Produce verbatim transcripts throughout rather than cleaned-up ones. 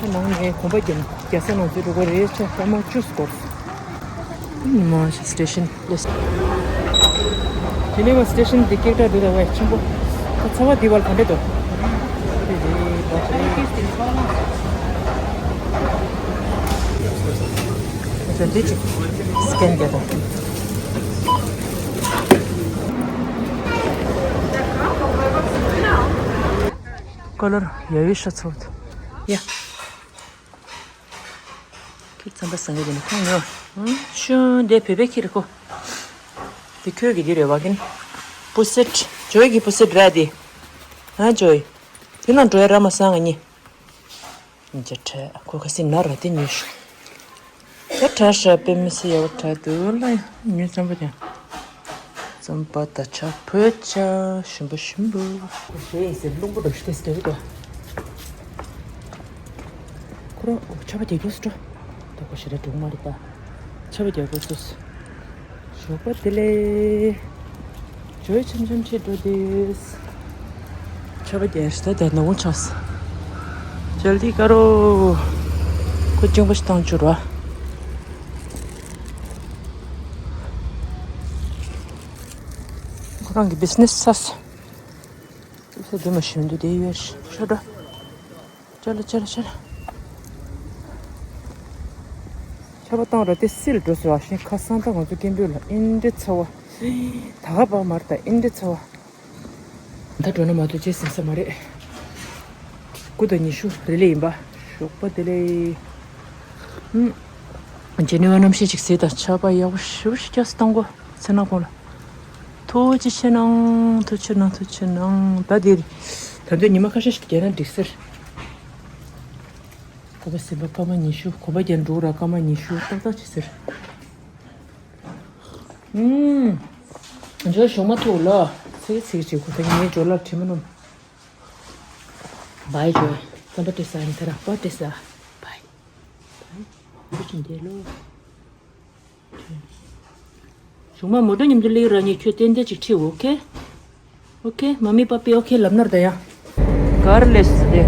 ནང་ནས་གོམ་པ་རྒྱབ་རྒྱག་ས་ནང་ཚུད་འགྲོ་གི་རེད། ཆ་སྐར་མ་བཅུ་སྐོར། ཉི་མ་ཤི་སི་ཊེ་ཤན་ལས། དེ་ནས་ང་སི་ཊེ་ཤན་འདི་ཀེག་ཏྲ་འདི་ལ་བས་ཆེན་པོ། ད་ཚ་བ་འདི་བར་ག་འདྲ་འདུག་འདི་ཅིག་སི་ཀེན་རྒྱག་དང་། ཀོ་ལོར་ཡ་ཡོ་ཤ་ཚོད་ཡ། ཁྱོད་རྩམ་པ་ཟ་གི་ཡོད་ན་ཁོང་ཉོ། ཨང་ཤུ་འདི་བོད་པའི་ཁྱི་རེད་ཁོ། འདི་ཁྱོད་ཀྱི་འདི་རེད་བ་ཀིན། པུ་སེ་ཊི། ཇོའི་གི་པུ་སེ་ཊི་ར་དེ། ཨ་ཇོའི། དེ་ན་འགྲོ་ཡ་ར་མ་ཟ་ང་གཉིས། ཉིན་ཇ་ཁྲ་ཁོ་ཁ་སི་ན་ར་དེ་ཉོས་ཤུ། ད་ཁྲ་ཤ་པེ་མི་སི་ཡ་བ་ཁྲ་དུ་ལ་ཉོས་རྩམ་པ་ཀྱང་། རྩམ་པ་ད་ཆ་བོད་ཆ་ཞིམ་པོ་ཞིམ་པོ། ཞེས་ཟེར་རླུང་པོ་འདྲ་ཞིག་ཏེ་སྟེ་བི་དོ། ཁོ་རང་ཆར་པ་རྒྱག་གི་སུ་འགྲོ། ད་ཁོ་ཞེ་དྲག་འགྲོ་གི་མ་རེད་ད། ཆར་པ་རྒྱག་གི་སུ། ཞོགས་པ་བདེ་ལེགས། ཇོའི་འཆམ་འཆམ་བྱེད་འགྲོ་དུས། ཆར་པ་རྒྱག་ཞེ་དྲག་ད་ནག་པོ་ཆགས། ཇལ་དི་ཀ་རོ། ཁོ་གཅིན་པ་ཞིག་བཏང་བཅུག་རོགས། ཁོ་རང་གི་བི་ཛི་ནེ་སི་ཚར་སོང་། ས་དེ་མ་ཞིམ་འདུག་དེ་ཡོད་ཤ་འགྲོ། ཅ་ལ་ཅ་ལ་ཅ་ལ། ཆར་པ་བཏང་ར་དེ་སིལ་འགྲོ་སོང་། ཨ་ཤིང་ཁ་སང་ད་ང་ཚོ་སྐད་འབོད་ལ་ཨིན་འདྲེ་ཚ་བ། ད་ག་པ་མར་ད་ཨིན་འདྲེ་ཚ་བ། ད་འགྲོ་ན་མ་གཏོགས་རྗེས་ཟིན་ས་མ་རེད། དགུ་དང་ཉི་ཤུ་རེ་ལེ་ཡིན་པ། ཞོགས་པ་བདེ་ལེགས། ཨུམ། ཇེ་ནི་ཝ་གནམ་གཤིས་ཅིག་ཟེར་དང་ཆར་པ་ཡག་པོ་ཞེ་པོ་ཞིག་རྒྱག་སོང་། གཏོང་གོ་ཚེ་ནག་པོ་ལ། ཐུགས་རྗེ་ཆེ་གནང་། ཐུགས་རྗེ་ཆེ་གནང་། ཐུགས་རྗེ་ཆེ་གནང་། ད་འདིར། ད་འདོད་ཉི་མ་ཁ་ཤས་ཤིག་བསྡད་ན་འགྲིག་ཟེར། གོ་པ་སེམས་པ་སྐར་མ་ཉི་ཤུ། གོ་པ་རྒྱན་འགྲོ་ར་སྐར་མ་ཉི་ཤུ་ཏག་ཏག་ཅིག་ཟེར། ཨུམ། ཇོ་ཞོགས་མ་ཐུག་ལ། ཚིག་ཚིག་ཅིག་གོ་ད་ངའི་ཇོ་ལ་དྲི་མ་ནོམ། བའི་ཇོ། རྩམ་པ་སྤྲད་ས་ཡིན་ད་ར་པ་སྤྲད་ས། བའི། བའི། བུ་ཅིག་འདས་ལོ། གཞུག་མ་མོ་ཊ་མཉམ་དུ་སླེབས་ར་ནི་ཁྱོད་ཏན་ཏན་ཅིག་ཁྲིད། ཨོ་ཁེ། ཨོ་ཁེ། མ་མི་པ་པི་ཨོ་ཁེ་ལབ་ན་ར་ད་ཡ། གར་ལེས་ཏེ།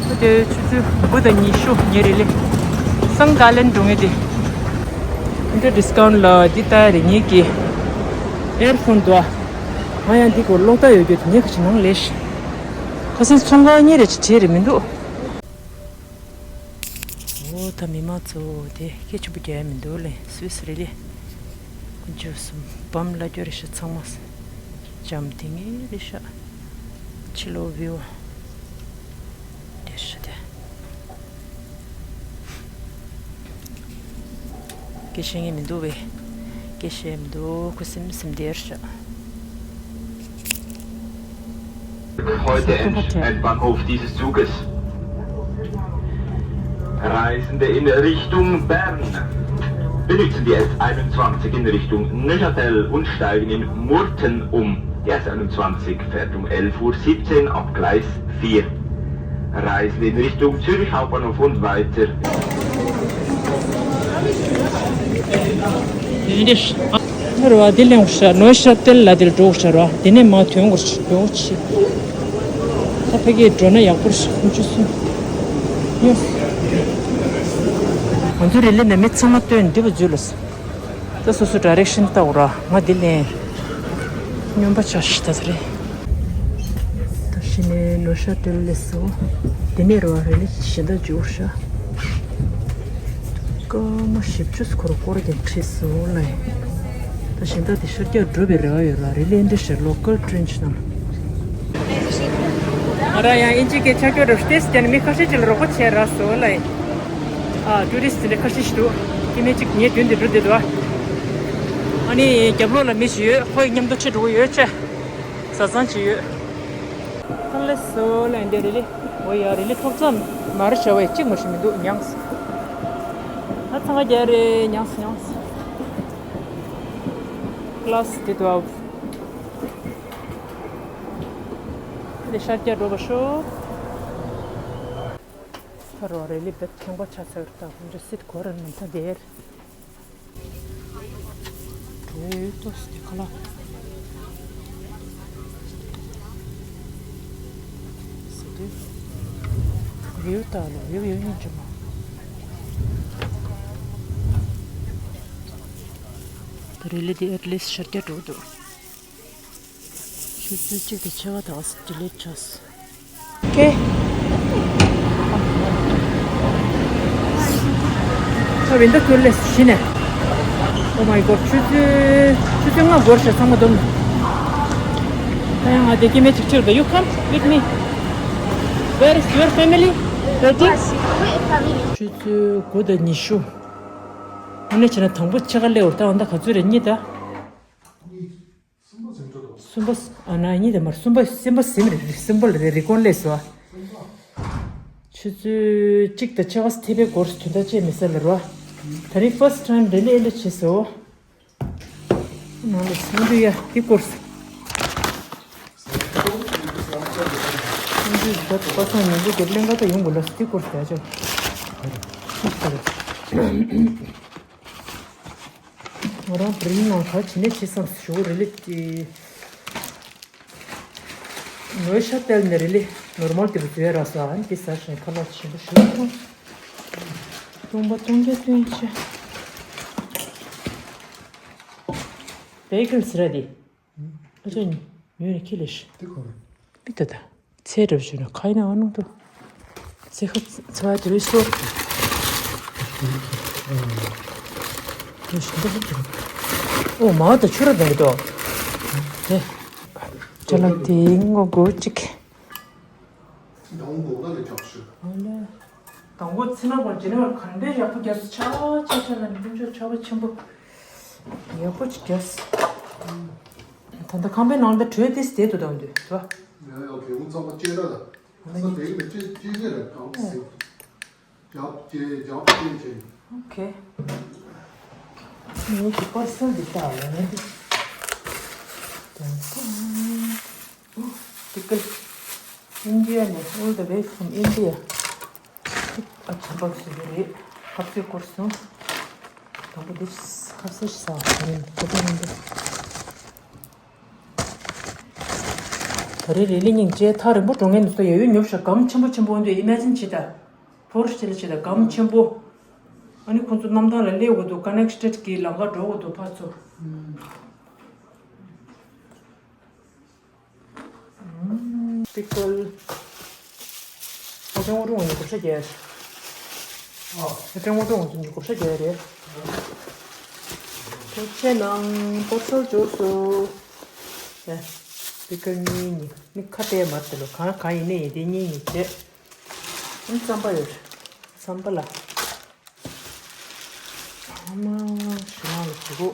ཨོ་དེ་ཆུ་ཚོད་དགུ་དང་ཉི་ཤུ་ཉེ་རེ་ལེ། སང་ག་ལན་འགྲོ་ངེས་ཏེ། འདི་ཌི་སི་ཀའུན་ཊི་ལ་འདི་ལྟ་རེ་ངེས་ཀྱི། ཨེར་ཕོན་དུ་ཨ། ང་ཡང་འདི་གོ་ལོག་ལྟ་ཡོད་རྒྱུ་དེ་ངས་ག་ཅི་ནང་ལེ་ཤི། ཁ་སང་ཚོང་ཁང་གཉིས་རེ་ཅིག་བྲིས་རེ་མི་འདུག་ཨོ་ད་མི་མང་ཚོ་དེ་སྐད་ཆེན་པོ་རྒྱག་ཡ་མི་འདུག་ལེ། སུད་སི་རེད་ལེ། ཁོ་ཚོ་སུ་བམ་ལ་རྒྱུ་རེད་ཤག་ཚང་མ་འཇམ་ཐིང་ངེ་རེད་ཤག་ཕྱི་ལོགས་བིའུ་དེ་ཤག་དེ། སྐད་བཤད་མཁན་མི་འདུག་བས། སྐད་བཤད་མི་འདུག་ཁུ་སིམ་སིམ་དེར་བཞག Heute Endbahnhof dieses Zuges. Reisende in Richtung Bern benutzen die S einundzwanzig in Richtung Neuchâtel und steigen in Murten um. Die S einundzwanzig fährt um elf Uhr siebzehn ab Gleis vier. Reisende in Richtung Zürich Hauptbahnhof und weiter. ཡིན་ཏེ། ཨ་རོ་ཨ་དེ་ལེན་ཤ་ནོ་ཤ་ཏེལ་ལ་དེ་འགྲོ་ཤ་རོ་དེ་ནས་མ་ཐོན་གོ་ཤ་ཡོང་ཆི། ད་ཕ་གིར་འགྲོ་ན་ཡག་པོ་ཤ་ཁོང་ཆུ་སུ། ཡོ། ང་ཚོ་རེ་ལེ་ནས་མི་ཚང་མ་སྟོན་འདི་བ་འཛུལ་ལ་སོ། ད་སོ་སོ་ཌའི་རེག་ཤན་ལྟ་འོ་ར་ང་འདི་ལེན། སྨྱོན་པ་ཆ་ཤི་ད་ས་རེད། ད་ཤི་ནས་ནོ་ཤ་ཏེལ་ལས་སོ། དེ་ནས་རོ་རེ་ལི་གཞན་དག་འཇུག་ཤ། སྐར་མ་བཞི་བཅུ་སྐོར་སྐོར་ཀྱང་ཁྲིད་སོང་ལ། ད་གཞན་དག་དེ་ཤར་རྒྱག་འགྲོ་བའི་རེ་བ་ཡོད་ར་རེ་ལི་འདྲ་ཤ་ལོ་ཀལ་ཊེན་ཆི་ནང་། ང་རང་ཡང་ཨིན་ཇི་སྐད་ཆ་སྐྱོ་རུ་ཏེས་ཀྱང་མི་ཁ་ཤས་ཅིག་ལ་རོགས་པ་བྱས་ར་སོ་ལ། ཨ་ཊུ་རི་སི་ཊི་འདི་ཁ་ཤས་ཤིག་འདུག་སྐྱེ་དམན་ཅིག་ངའི་མདུན་དེ་འགྲོ་བསྡད་འདུག་ཨ་ནི་རྒྱབ་ལོགས་ལ་མི་ཞིག་ཡོད། ཁོ་ཡི་མཉམ་དུ་ཁྲིད་འགྲོ་གི་ཡོད་ཅེ། བཟའ་ཚང་ཅིག་ཡོད། ཁང་ལས་སོ་ལ་འདི་རི་ལི། འོ་ཡ་རི་ལི་ཐོག་ཙམ་མ་རེད་བྱ་བའི་གཅིག་མ་ཞིག་མི་འདུག་ཉངས། ད་ཚང་ག་རྒྱ་རེད་ཉངས་ཉངས། ཀླ་སི་དེ་དུ་ཨའུ། དེ་ཤར་རྒྱག་འགྲོ་བ་ཤོག་ཁ་རོ་རེ་ལི་བེད་ཁེངས་པ་ཆ་ཚར་ད་ཁོང་ཚོ་སིད་གོ་ར་ནམ་ཐ་དེར། འགྲོ་ཡོད་ཏོ་སི་དེ་ཁ་ལ། སི་དེ། ཡོད་ད་ལོ་ཡོད་ཡོད་ཉིན་ཅི་མ། ད་རེ་ལི་དེ་at least་ཤར་རྒྱ་འགྲོ་འདུག་ཆུ་ཚོད་གཅིག་དང་ཕྱེད་ཀ་དང་delete་བྱས། ཨོ་ཁེ། ཁ་བན་ད་ཐུར་ལས་ཤི་ནས། Oh my god, ཆུ་ཚོད་ཆུ་ཚོད་ལྔ་འགོར་ཤག་ཚང་མ་འདུམ། ད་ཡང་ང་དེ་སྐྱེ་དམན་ཅིག་ཁྲིད་དོ། You come with me. Where is your family? Ready? ཆུ་ཚོད་དགུ་དང་ཉི་ཤུ། ཨ་ནེ་བྱས་ན་དང་པོ་ཕྱེད་ཀ་སླེབས་འོར་ད་འོ་ད་ག་ཚོད་རེད་གཉིས་ད། གསུམ་པ་ཨ་ན་གཉིས་དེ་མར་གསུམ་པ་སེམས་པ་སེམས་རེ་གསུམ་པ་ལ་རེ་རི་ཀོན་ལས་སོ། ཆུ་ཚོད་གཅིག་དང་ཕྱེད་ཀ་ཐེ་པའི་སྐོར་དོན་དག་ཅེས་མི་ས་ལ་རོ། ད་རིང་first time་རེ་ལེ་ཨེ་ལེ་བྱེད་སོ། ནང་ལ་སུན་དུ་ཡ་དེ་སྐོར་སོ། སུན་དུ་ད་པ་སང་ཉིན་གུ་དེར་ལེན་ག་ད་ཡོང་དགོས་ལ་སུ་དེ་སྐོར་སོ་ཡ་ཅོ། ང་རང་བར་ཡིན་ནང་ག་བྱེད་ནས་བྱེད་བསམ་ཞུ་གི་རེད་ལེ། ངོས་ཤ་སྟེར་ནས་རེད་ལེ། ནོར་མལ་དེ་བུ་བཟོས་ར་ས་ཨན་དེ་ཟ་ཞིང་ཁ་ལག་ཆེན་པོ་ཞིག་སྟོང་པ་སྟོང་རྒྱ་སྟོན་ཆེ། བེ་ཀལ་ཟེར་ར་དེ། ཨ་ཅག་ཉོས་ནས་ཁྱེར་ལེ་ཤི། དེ་གོ་རེད། མི་ལྟ་ད། ཚེ་རབས་ཞུ་ན་ཁ་ཡིན་ན་ཨ་ནུ་ཏུ། ཚེ་ཁ་ཚ་བ་དེ་བས་སོ། དེ་ཞིམ་པོ་ཞིག་ཨོ་མ་ད་ཆུ་ར་བར་དོ། དེ། ཅ་ལག་དེ་ངོ་དགོས་གཅིག་ཨ་ལེ། དང་པོ་ཚེ་ན་གོང་ཇེ་ནེ་བར་གང་འདྲའི་ཡག་པོ་རྒྱབ་སུ་ཆ་ཆ་ཆ་ལ་ནི་ཀུན་སྤྱོད་ཆ་བ་ཆེན་པོ། ཡག་པོ་ཅིག་རྒྱབ། ད་ལྟ་ཁང་པའི་ནང་ལ་བྲོས་ཏེ་བསྡད་འདུག་དང་འདུག་ད། ཡ་ཡ་གེ་ཧུ་ཚང་མ་སྐྱེས་ར་ད། ས་དེ་གི་ནས་སྐྱེས་སྐྱེས་རེད་གང་སྲིད། རྒྱབ་སྐྱེས་རྒྱབ་སྐྱེས་བྱས། ཨོ་ཁེ། ངའི་གི་པར་སེལ་འདི་ལྟ་ལ་ངའི་འདི། དང་པོ། Pickle. India ནས། All the way from India. ཨ་ཆམ་པ་ཞིག་རེད། ཧབ་ཚེ་སྐོར་སོང་། དང་པོ་འདི་ཧབ་ཚེ་ཞིག་ཟ་བ་རེད། ད་ལྟ་ནས་འདི། ད་རེས་རེ་ལི་སྙིང་རྗེ་ཐག་རིང་པོ་འགྲོ་མཁན་འདུག་ས། ཡ་ཡུལ་ཉོབ་ཤག་སྒམ་ཆེན་པོ་ཆེན་པོ་འོང་དུས་imagine བྱེད་ད། ཕོར་ཤི་ལ་བྱེད་ད་སྒམ་ཆེན་པོ། ཨ་ནི་ཁོང་ཚོ་གནམ་ཐང་ལ་སླེབས་དགོས་འདུག connected གི་ལམ་ཁ་འགྲོ་དགོས་འདུག་ཕར་ཚུར། Pickle. ཨ་ཅང་འོ་ཀྲུང་ངོ་ཉིད་བགོ་བཤའ་རྒྱག་ཡ་རེད། ཨ་ཅང་འོ་ཀྲུང་ངོ་ཉིད་བགོ་བཤའ་རྒྱག་ཡ་རེད། ཐུགས་རྗེ་གནང་། པར་སལ་འབྱོར་སོང་། ཡ། Pickle་གཉིས་གཉིས་ནི་ཁ་གཏད་མར་དེ་ལོ་གང་གང་ཡིན་ནས་ཡིན་དེ་གཉིས་གཉིས་བྱས། ཨ་རྩམ་པ་ཡོད། རྩམ་པ་ལ། ཨ་མ་ཞུ་ནང་ལ་ཞུ་གོ།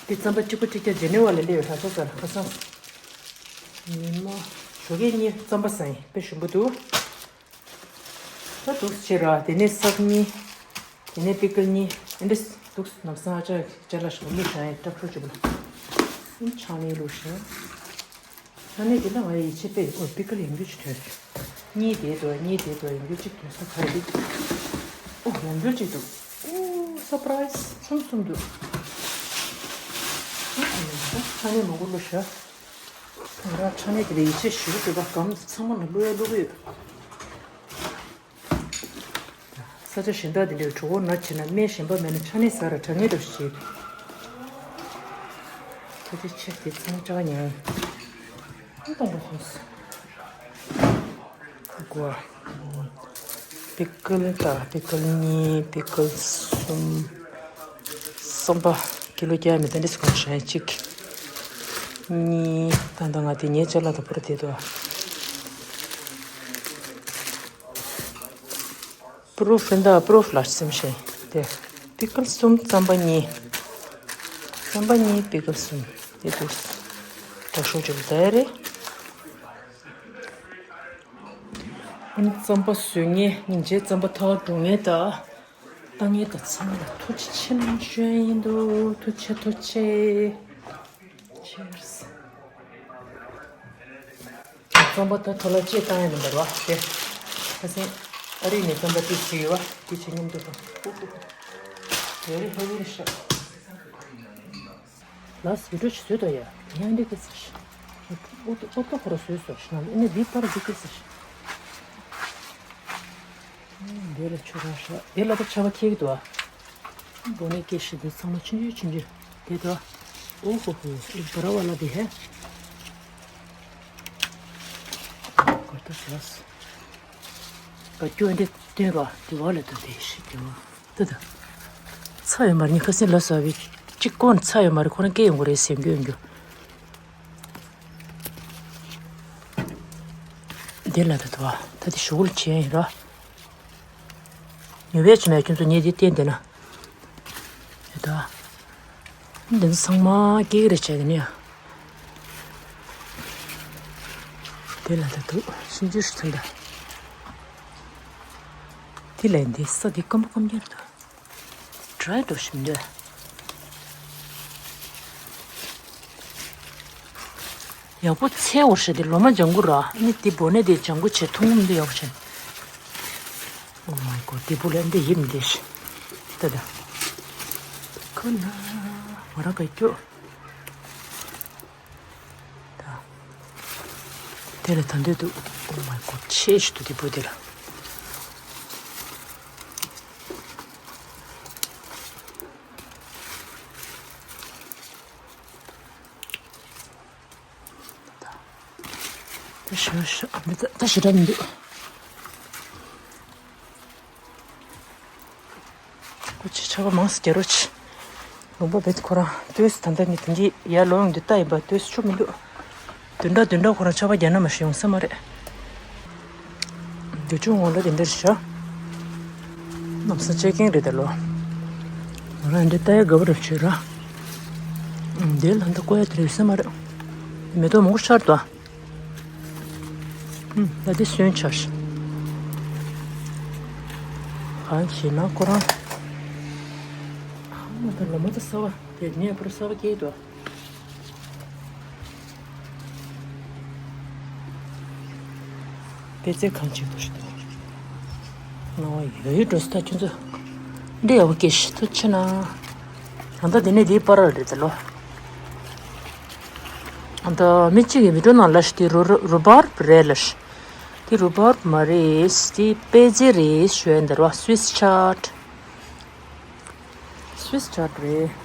འདི་རྩམ་པ་གཅིག་པ་གཅིག་རྐྱང་ཇེ་ནེ་ཝ་ལ་སླེབས་ཡོད་ལྷ་ས་ས་ལ་ཁ་སང་། ཉི་མ་ཞོགས་ཀས་གཉིས་རྩམ་པ་ཟ་ཡིན་དཔེ་ཞིམ་པོ་འདུག་ད་འདུག་སེ་བྱེད་ར། དེ་ནས་སག་གཉིས། དེ་ནས་པི་ཀལ་གཉིས། ཨེ་འདྲས་འདུག་སེ་ནམ་སང་ཨ་ཅག་ཅ་ལག་ཞིག་བླུགས་བཞག་ཡིན་སྐྲག་ཤོར་བྱུང་ལ། ཆང་ནས་བླུགས་བཞག་ཆང་ནས་དེ་ལ་ང་ཡི་ཆེད་པས་ཨོ་པི་ཀལ་ཡོང་རྒྱུ་ཅིག་ཐོན་བྱུང་། གཉིས་དེ་དོ་གཉིས་དེ་དོ་ཡོང་རྒྱུ་ཅིག་ཐོན་སོང་། ག་རེ་འདུག་ཨོ་ཡོང་རྒྱུ་ཅིག་འདུག་ཨོ་སར་པ་རའི་ཛི་ཆུང་ཆུང་འདུག་ཨོ་ཆང་ནས་མང་པོ་བླུགས་བཞག་ང་རང་ཆང་ནས་དེ་ལ་ཡིད་ཆེས་ཞེ་པོ་འདུག་པ། སྒམ་ཚང་མ་ལ་བླུགས་ཡ་བླུགས་ཡོད། ས་ཆ་གཞན་དག་དེ་འདྲའི་གྲོད་ཁོག་ན་བྱས་ན་སྨན་གཞན་པ་མེད་ན་ཆང་ནས་ཟ་ར་དྲག་ངན་འདྲ་ཞིག་བྱེད། ད་ཆ་ཆེ་དེ་ཚང་ཅག་ཉང་ཨ་གཏོང་པ་སོང་སོང་། གོ། པི་ཀལ་དང་པི་ཀལ་གཉིས། པི་ཀལ་གསུམ། རྩམ་པ་ཀི་ལོ་བརྒྱ་མི་དེ་འདྲ་ཞིག་གོན་བཞག་གཅིག་གཉིས། ད་ལྟ་ང་དེ་ངའི་ཅ་ལག་དང་པོར་དེ་དོ། པུ་རུ་ཧྥེན་ད་པུ་རུ་ལ་སེམས་ཤེས་དེ། པི་ཀལ་གསུམ་རྩམ་པ་གཉིས། རྩམ་པ་གཉིས་པི་ཀལ་གསུམ་དེ་འདུག་དྲག་ཤོས་ཅིག་ལ་ད་རེད། ཨ་ནི་རྩམ་པ་བཟོ་མཁན་སྙིང་རྗེ། རྩམ་པ་ཐག་འགྲོ་མཁན་དང་ལྟ་མཁན་དང་ཚང་མ་ལ་ཐུགས་རྗེ་ཆེ་གནང་ཞུ་ཡ་ཡིན་འདུག་ཐུགས་རྗེ་ཆེ་ཐུགས་རྗེ་ཆེ། Cheers། རྩམ་པ་ད་ཐོ་ལ་ཅེ་བཏང་ཡ་མི་འདུག་བ་དེ། ཁ་སང་ཨ་རི་ནས་རྩམ་པ་དེ་བྱས་ཡོད་བ་དེ་བྱས་མཉམ་དུ་དང་། Very heavy ཤག Last video ཅིག་བཟོས་དོ་ཡ། ཡང་འདི་སྐད་ཟེར་ཤག་ཨོ་ཏོ་ཨོ་ཏོ་ཁོ་ར་བཟོས་སོ་ཤག་ཨ་ནི་འདི་པར་འདི་སྐད་ཟེར་ཤག་འདི་ལ་ཆུ་རག་ཤག་འདི་ལ་ད་ཆར་པ་ཁྱེར་གི་འདུག་ཨ། སྒོ་ནས་སྐྱེ་ཤི་འདི་ཚང་མ་ཆུང་ཆུང་ཆུང་ཆུང་། དེ་དོ། ཨོ་ཧོ་ཧོ། ཨི་བ་ར་བ་ལ་དེ་ཧེ། གོ་ཐུབ་སོང་། ག་སྐྱོ་འདི་སྟོན་པ་དེ་བ་ལ་དོ་དེ་ཤི་དེ་བ། དེ་དོ། ཚ་ཡོད་མ་རེད། ཁ་སེང་ལ་ཟ་བའི་གཅིག་ཀོན་ཚ་ཡོད་མ་རེད། ཁོ་རང་སྐྱེ་ཡོང་གི་རེད་ཟེར་རྒྱུ་ཡོང་རྒྱུ། དེ་ལ་དོ་དོ། ད་དེ་ཞུ་གུ་ལ་བྱས་ཡིན་ར། ཉོ་བས་ཆུ་མེད་ཁྱོད་ཚོ་ཉེ་དེ་བསྟན་དེ་ན། ཡོད་ད། འདི་ཚང་མ་སྐྱེ་གི་རེད་བྱས་དེ་ནི་ཡ། དེ་ལ་ད་དུ་ཤིན་ཅི་ཧྲི་ཚོན་ད། དེ་ལས་འདི་ས་དེ་སྐམ་པོ་སྐམ་རྒྱལ་དུ། ཌ་རའི་འགྲོ་ཞིམ་འདོད། ཡག་པོ་ཚལ་བོར་ཤེས་ཏེ་ལོ་མ་ལྗང་གུ་ར་ནི་དེ་བོ་ནས་དེ་ལྗང་གུ་བྱེད་ཐུང་ངུ་འདི་ཡག་པོ་བྱེད། Oh my god། དེ་བོ་ལས་འདི་ཡིབ་འདི་ཤི། ད་ད། ཁོ་ན་མ་ར་ག་ཀྱོ། ད། དེ་ལ་ད་འདོད་འདུག Oh my god། ཆེ་ཞིག་འདུག་དེ་བོ་དེ་ལ། ད་ཞི་ར་མི་འདུག་ཁོ་ཆེ་ཆ་བ་མང་སེ་རྒྱ་རོ་ཆེ། ལུང་པ་བེད་ཁོ་རང་ལྟོས་ད་ལྟ་ནི་དེང་གི་ཡར་ལོ་ཡོང་དུས་ལྟ་ཡིན་པ་ལྟོས་ཆོ་མི་འདུག་དུད་འགྲོ་དུད་འགྲོ་ཁོ་རང་ཆ་བ་རྒྱ་ན་མ་ཤི་ཡོང་ས་མ་རེད། འདི་ཆུ་ངོ་ལ་དེ་འདྲ་ཤ། ནམ་ས་ཆེ་ཀིང་རེད་ད་ལོ། ང་རང་འདི་ལྟ་ཡ་དགའ་པོ་རབ་བྱོས་ར། འདི་ལ་འདི་བཀོད་ཡ་དེ་རེད་ས་མ་རེད། མེ་ཏོག་མང་པོ་ཤར་དོ། ད་འདི་སོན་ཆར། གང་བྱེད་ན་ཁོ་རང་། ཨ་མ་ད་ལོ་མ་ད་ས་བ་དེ་ནས་པར་ས་བ་སྐྱེས་དོ། པེ་ཙེ་གང་བྱེད་དུ་ཞིག་ཏུ། ང་བ་ཡོད་ཡོད་འགྲོ་སི་ད་ཁྱོད་ཚོ། འདི་ཡག་པོ་སྐྱེ་ཤི་ཐུ་ཆེ་ན། ད་ལྟ་དེ་ནས་དེའི་པར་རེད་ད་ལོ། ད་མི་གཅིག་གིས་མི་འགྲོ་ནང་ལ་ཤི་དེ་རུ་རུ་རུ་བར་རེད་ལ་ཤི། དེ་རུ་བར་མ་རེད་དེ་པེ་ཙེ་རེད་ཞུ་ཡ་འདི་རུ་སུས་ཆར། སུས་ཆར་རེད།